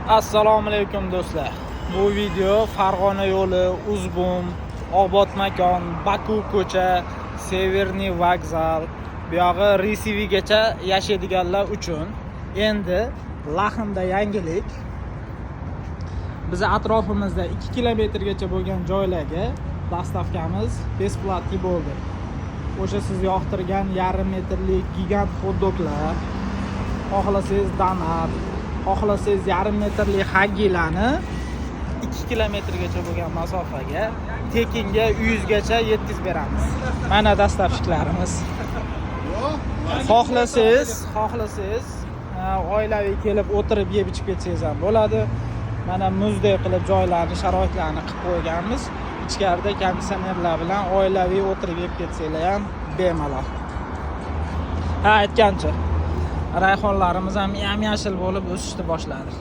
Assalomu alaykum, do'stlar. Bu video Farg'ona yo'li, Uzbum, Obod makon, Baku ko'cha, Severniy vokzal, buyog'i Risivigacha yashaydiganlar uchun. Endi Laxmda yangilik. Bizni atrofimizda 2 kilometrgacha bo'lgan joylarga доставка miz бесплатный bo'ldi. O'sha siz yoqtirgan yarim metrli gigant xot-doglar, xohlasangiz donat, xohlasangiz yarim metrli xaggilarni 2 kilometrgacha bo'lgan masofaga tekinga uyingizgacha yetkazib beramiz. Mana доставщик larimiz. Xohlasangiz, oilaviy kelib o'tirib yeb ichib ketsangiz ham bo'ladi. Mana muzdek qilib joylarni, sharoitlarni qilib qo'yganmiz. Ichkarida konditsionerlar bilan oilaviy o'tirib yeb ketsanglar ham bemalol. Ha, aytgancha, rayhonlarimiz ham yam yashil bo'lib o'sishni boshladi.